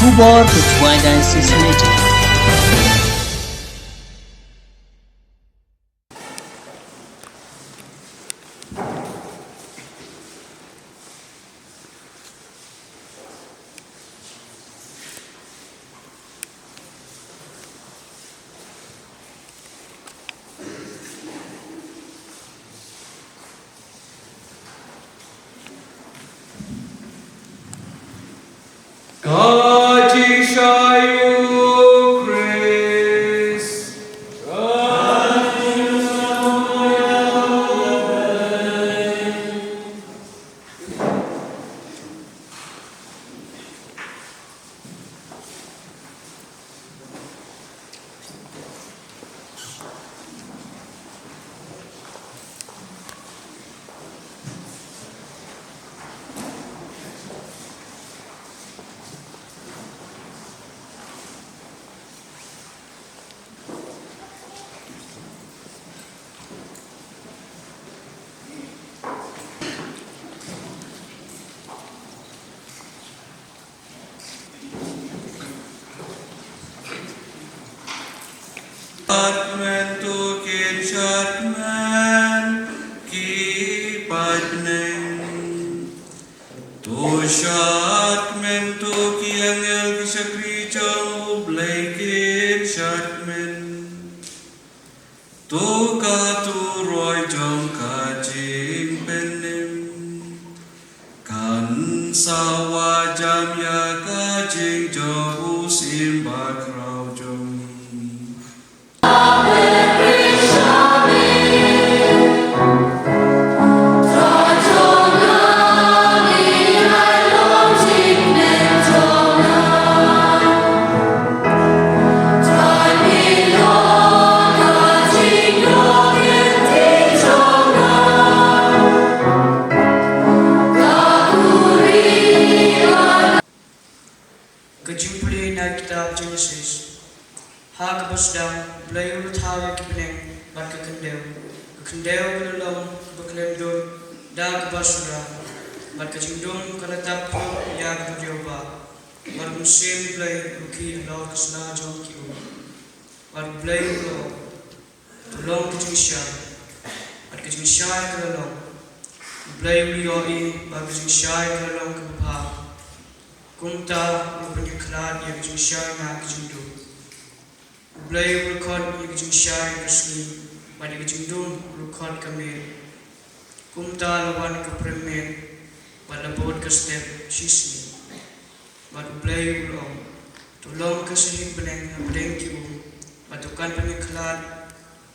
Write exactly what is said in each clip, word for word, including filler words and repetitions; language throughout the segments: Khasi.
Khubor ka Jowai Diocese Radio. Ka jingshai u Khrist. Shatmen to kin shatmen ki paitbneng. To shatmen to ki angel ki shakri jong U Blei kin shatmen. To ka turoi jong ka jingpynim kan sa wad jam ïa ka jingjop u Syiem Bakhraw jong ngi. Ka jingpule na kitab Genesis. Ha kaba sdang, U Blei u la thaw ïa ki bneng bad ka khyndew. Ka khyndew ka la long kaba khlem dur da kaba sura, bad ka jingdum ka la tap khlem ïa ka duriaw ba. Bad u Mynsiem Blei u la khie halor ka sla jong ki um. Bad U Blei u la ong, to long ka jingshai. Bad ka jingshai ka la long. U Blei u la ïohi ba ka jingshai ka la long kaba bha. Kumta u la pynïakhlad ïa ka jingshai na ka jingdum. U Blei u la khot ïa ka jingshai ka sngi, bad ïa ka jingdum u la khot ka miet. Kumta la wan ka prem miet, bad la bud ka step shisngi. Bad U Blei u la ong, to long ka sahit bneng hapdeng ki um, bad to kan pynïakhlad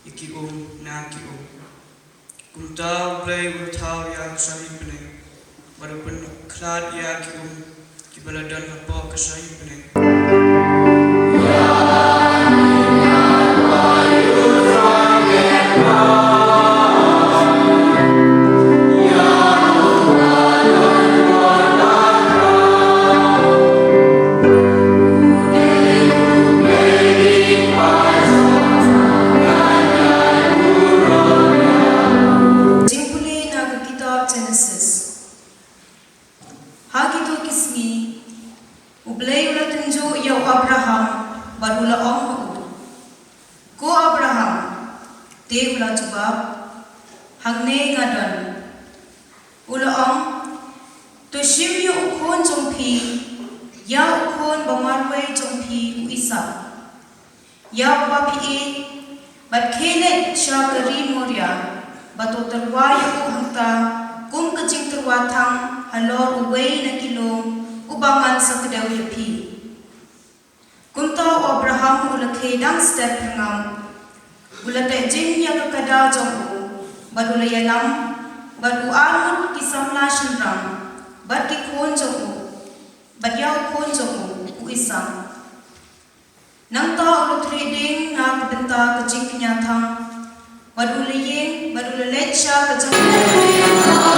ïa ki um na ki um. Kumta U Blei u la thaw ïa ka sahit bneng, bad u pynkhlad ïa ki um kiba la don hapoh ka sahit bneng. Jingpule na ka kitab Genesis. Ha kito ki sngi, U Blei u la tynjuh ïa u Abraham, bad u la ong ha u, ko Abraham, te u la jubab, hangne nga don. U la ong, to shim ïa u khun jong phi, ïa u khun ba marwei jong phi u Isaak. Ïa uba phi ïeit, bad khie leit sha ka ri Moria, bad to tyrwa ïa u hangta, kum ka jingtyrwa thang halor uwei na ki lum, uba ngan sa kdew ïa phi. Kumta u Abraham u la khie dang step rngam, u la teh jing ïa ka kada jong u, bad u la ïalam, bad u arngut ki samla shynrang, bad ki khun jong u, bad ïa u khun jong u, u Isaak. Nangta u la treh ding na ka bynta ka jingkñia thang, bad u la ïeng, bad u la leit sha ka jaka.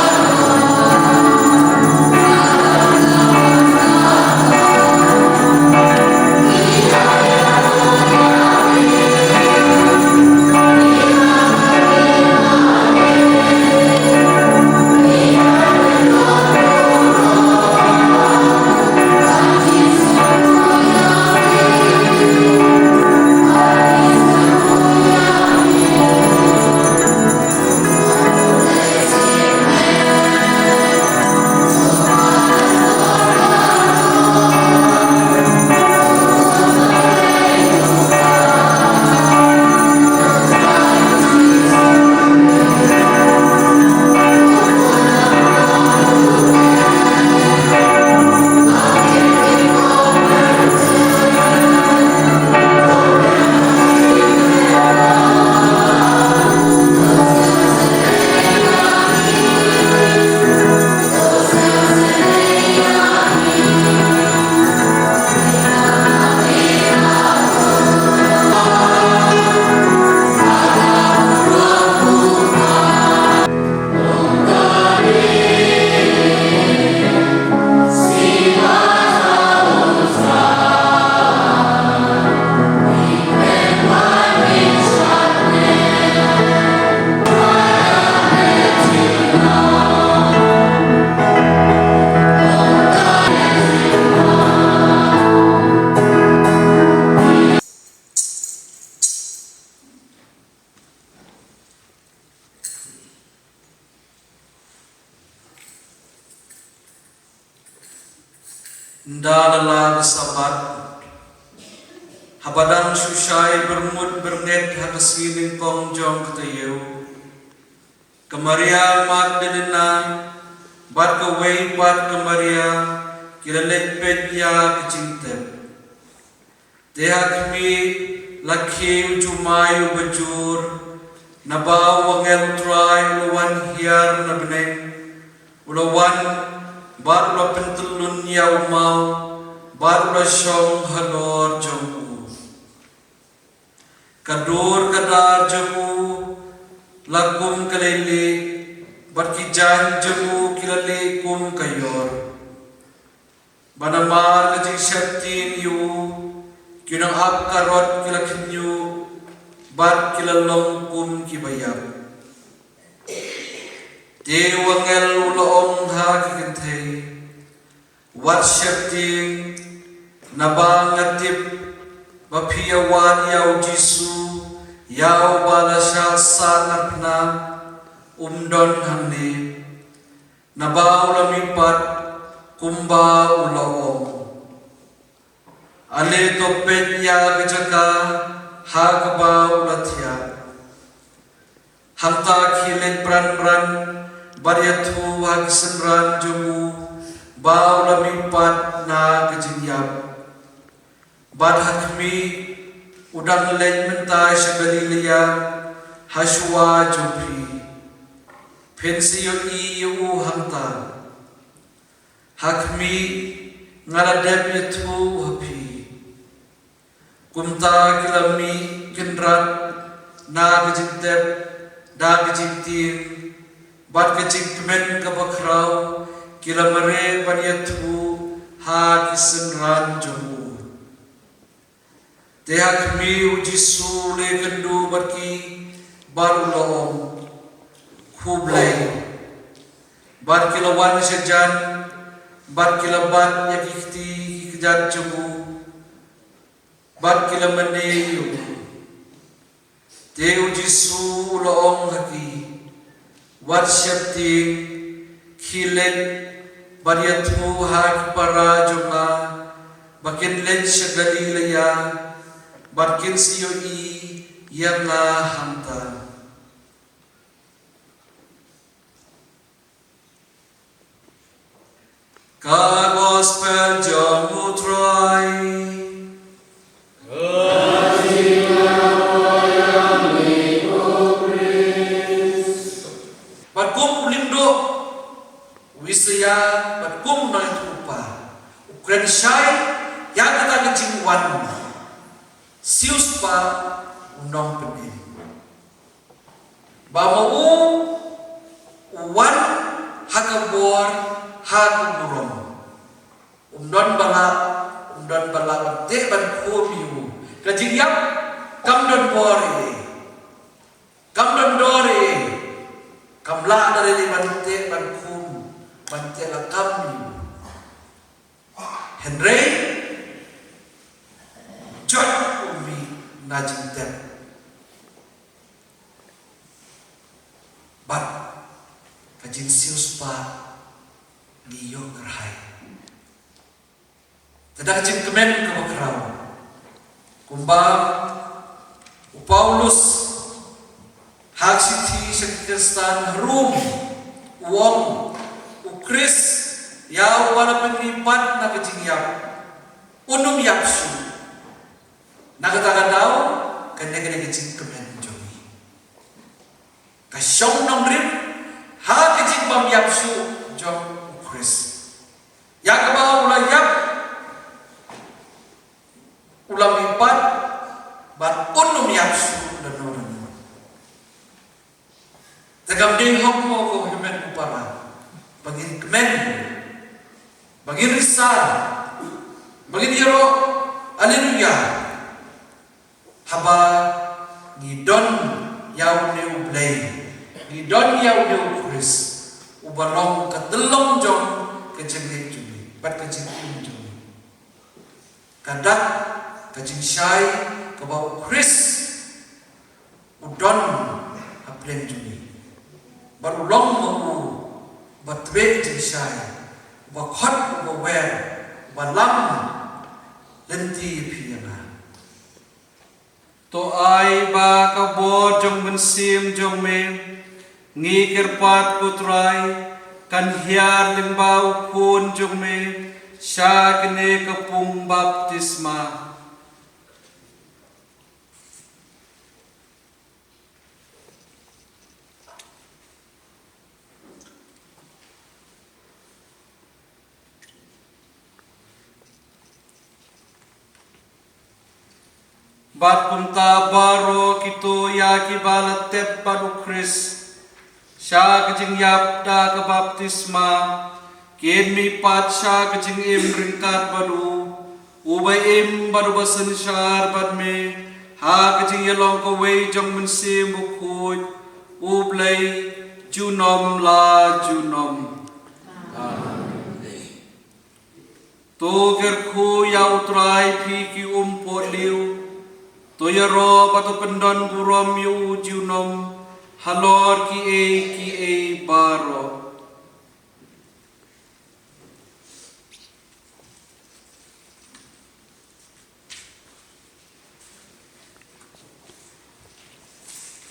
Ynda la lah ka Sabbath, haba dang shu shai byrngut byrngit ha ka sngi nyngkong jong ka taïew, ka Maria Magdalena bad kawei pat ka Maria ki la leit peit ïa ka jingtep. Te ha khmih, la khie u jumai uba jur, naba u angel u Trai u la wan hiar na bneng, u la wan bad u la pyntyllun ïa u maw bad u la shong halor jong u. Ka dur ka dar jong u la kum ka leilieh, bad ki jaiñ jong u ki la lieh kum ka ïor. Bad namar ka jingsheptieng ïa u, ki nongap karot ki la khynñiuh bad ki la long kum kiba ïap. Te u angel u la ong ha ki kynthei, wat sheptieng, naba nga tip ba phi ïa wad ïa u Jisu, ïa uba la shah sahnarphna, um don hangne. Naba u la mihpat kumba u la ong. Ale to peit ïa ka jaka ha kaba u la thiah. Hangta khie leit bran bran bad ïathuh ha ki synran jong u ba u la mihpat na ka jingïap. Bad ha khmih, u dang leit mynta sha Galilaia, ha shuwa jong phi. Phin sa ïohi ïa u hangta. Ha khmih, nga la dep ïathuh ha phi. Kumta ki la mih kynrad na ka jingtep, da ka jingtieng bad ka jingkmen kaba khraw, ki la mareh ban ïathuh ha ki synran jong u. Te ha khmih, u Jisu u la ïakynduh bad ki bad u la ong, khublei. Bad ki la wan shajan bad ki la bat ïa ki kti ki kjat jong u, bad ki la mane ïa u. Te u Jisu u la ong ha ki, wat sheptieng, khie leit bad ïathuh ha ki para jong nga ba kin leit sha Galilaia, bad kin sa ïohi ïa nga hangta. Ka Gospel jong u Trai. Bad kum u lyngdoh u Isaïah, bad kum u nongïathuhlypa u kren shai ïa kata ka jingwan siewspah u Nongpynim. Ba ma u u wan ha ka bor, ha ka burom. Um don ba lah, um don ba lah ban teh ban khum ïa u. Ka jingïap kam don bor ei, kam don dor ei, kam lah da lei ban teh ban khum, ban teh lakam ïa u. Hynrei jot u mih na jingtep bad ka jingsiewspah ngi ïoh kyrhai. Te da ka jingkmen kaba khraw, kumba u Paulus ha ka shithi sha ki Khristan ha Rom u ong, u Khrist ïa uba la pynmihpat na ka jingïap, un ym ïap shuh. Na kata ka daw, kane ka dei ka jingkmen jong ngi. Ka shong nongrim ha ka jingbym ïap shuh jong u Khrist. Ïa kaba u la ïap, u la mihpat, bad un ym ïap shuh da no da no. Te kam dei hok mo ko hynmen ko para ba ngin kmen, ba ngin risa, ba ngin ïaroh, haleluya. Haba ngi don ïa une u Blei, ngi don ïa une u Khrist, uba long ka tyllong jong ka jingngeit jong ngi bad ka jingim jong ngi. Ka dak ka jingshai kaba u Khrist u don ha pdeng jong ngi. Bad u long ma u ba tbeh jingshai, uba khot, uba wer, Ba lam lynti phi ïa nga. To ai ba ka bor jong u Mynsiem jong me, ngi kyrpad ko Trai, kan hiar lyngba u Khun jong me sha kane ka pung baptisma. Bad kumta baroh kito ïa kiba la tep bad u Khrist sha ka jingïap da ka baptisma, kin mihpat sha ka jingim ryngkat bad u, uba im bad uba synshar bad me ha ka jingïalong kawei jong u Mynsiem Bakhuid, U Blei junom la junom. Amen. To kyrkhu ïa U Trai phi ki um pohliew. To ïaroh bad to pyndon burom ïa u junom halor kiei kiei baroh.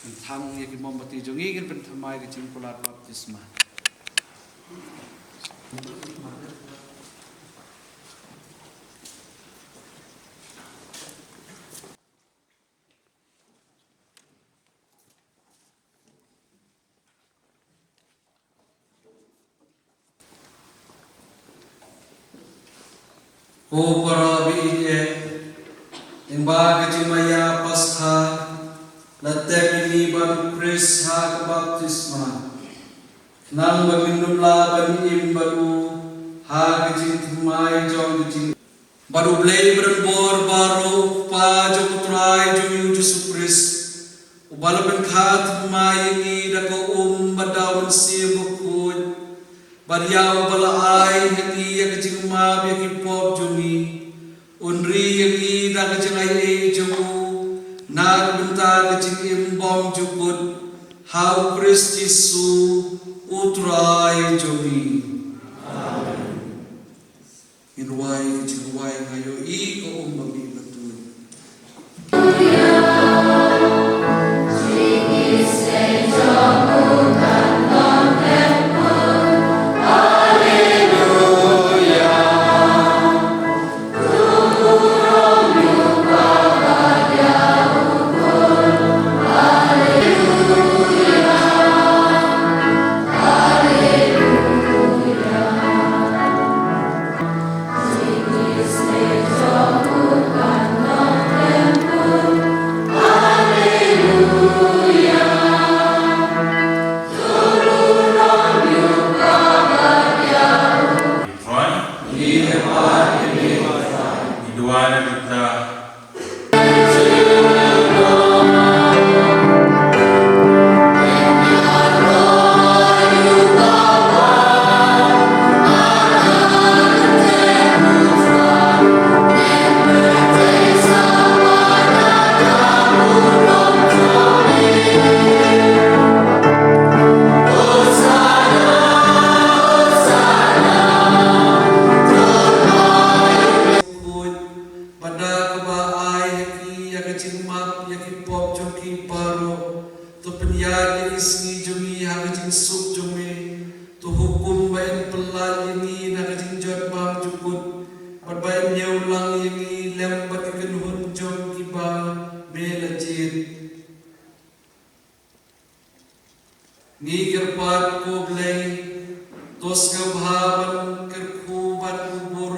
Pynthang ïa ki mombati jong ngi, ngin pynthymmai ka jingkular baptisma. Ko para baieit, lyngba ka jingmaïa Paskha, la tep ïa ngi bad u Khrist ha ka baptisma, khnang ba ngin nud lah ban im bad u ha ka jingthymmai jong ka jing Bad U Blei badonbor baroh, U Kpa jong U Trai jong ngi U Jisu Khrist, uba la pynkha thymmai ïa ngi da ka um bad da U Mynsiem Bakhuid, bad ïa uba la ai ha ngi ïa ka jingmap ïa ki pop jong ngi, un ri ïa ngi da ka jingaiei jong u na ka bynta ka jingim bymjukut, ha U Khrist Jisu U Trai jong ngi. Amen. Ngin rwai ka jingrwai Nga ïohi ka um ba mih bad tuid. Bad da kaba ai ha ki ïa ka jingmap ïa ki pop jong ki baroh, to pynïaid ïa ki sngi jong ngi ha ka jingsuk jong me, to hukum ba in pyllait ïa ngi na ka jingjot bymjukut, bad ba in ñiew lang ïa ngi lem bad ki kynhun jong kiba me la jied. Ngi kyrpad ko Blei, to sngewbha ban kyrkhu bad kubur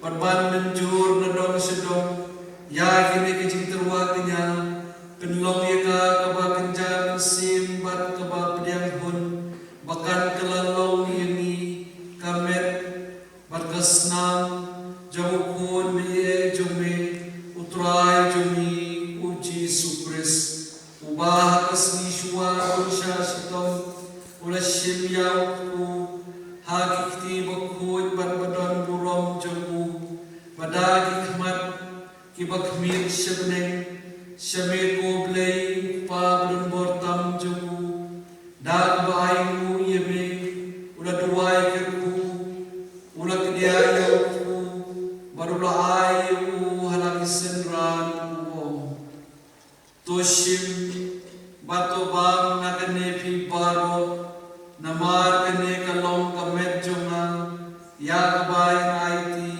bad ban mynjur na dong sha dong ïa kine ki jingtyrwa kñia, pynlong ïa ka kaba kynja mynsiem bad kaba pdiang hun, ba kan kylla long ïa ngi ka met bad ka snam jong U Khun baieit jong me, U Trai jong ngi U Jisu Khrist, uba ha ka sngi shuwa un shah shitom u la shim ïa u kpu ha ki kti bakhuid bad badonburom jong u, bad da ki khmat kiba khmih sha bneng, sha me ko Blei U Kpa badonbor tam jong u, da kaba ainguh ïa me u la duwai kyrkhu, u la kdiah ïa u kpu, Namar kane ka long ka met jong nga, ïa kaba ai ti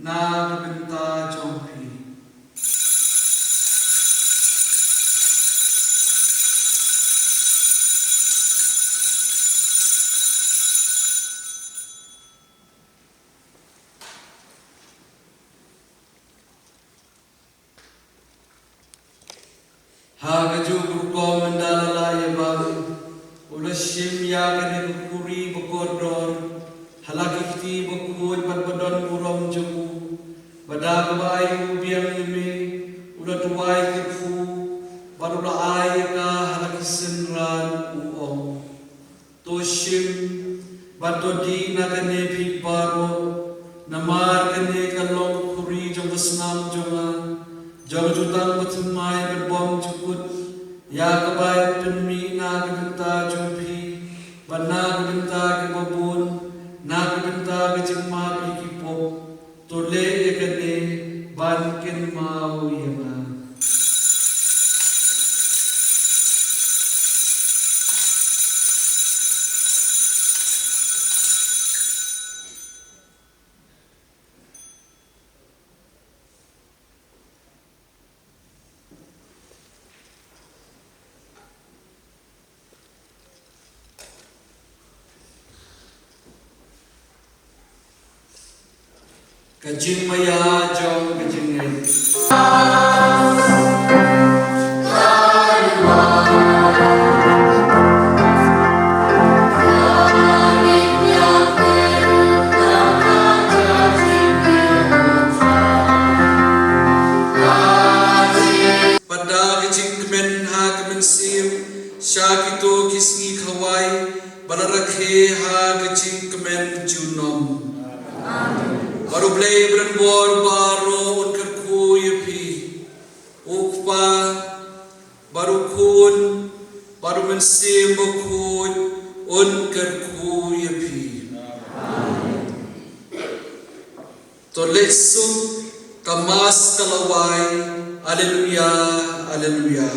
na ka bynta jong phi. Ha kajuh ka rukom ynda la lah ïa bam, u la shim ïa kane ka khuri ba kordor ha la ki kti bakhuid bad ba don burom jong u, bad da kaba ai u biang ïa me, u la duwai kyrkhu bad u la ai ïa ka ha la ki synran, u ong: To shim bad to dih na kane phi baroh, namar kane ka long ka khuri jong ka snam jong nga, jong ka jutang bathymmai bad bymjukut, ïa kaba ai pynmih na ka bynta jong phi bad na ka bynta kiba bun, na ka bynta ka jingmap ïa ki pop. To leh ïa kane ban kynmaw ïa nga. Ka jingmaïa jong ka jingngeit. Bad da ka jingkmen ha ka mynsiem sha kito ki sngi khawai, ba la rakhe ha ka jingkmen junom. Bad U Blei ba donbor baroh un kyrkhu ïa phi, U Kpa bad U Khun bad U Mynsiem Bakhuid un kyrkhu ïa phi. To leit suk, ka Mass ka la wai. Alleluia, alleluia.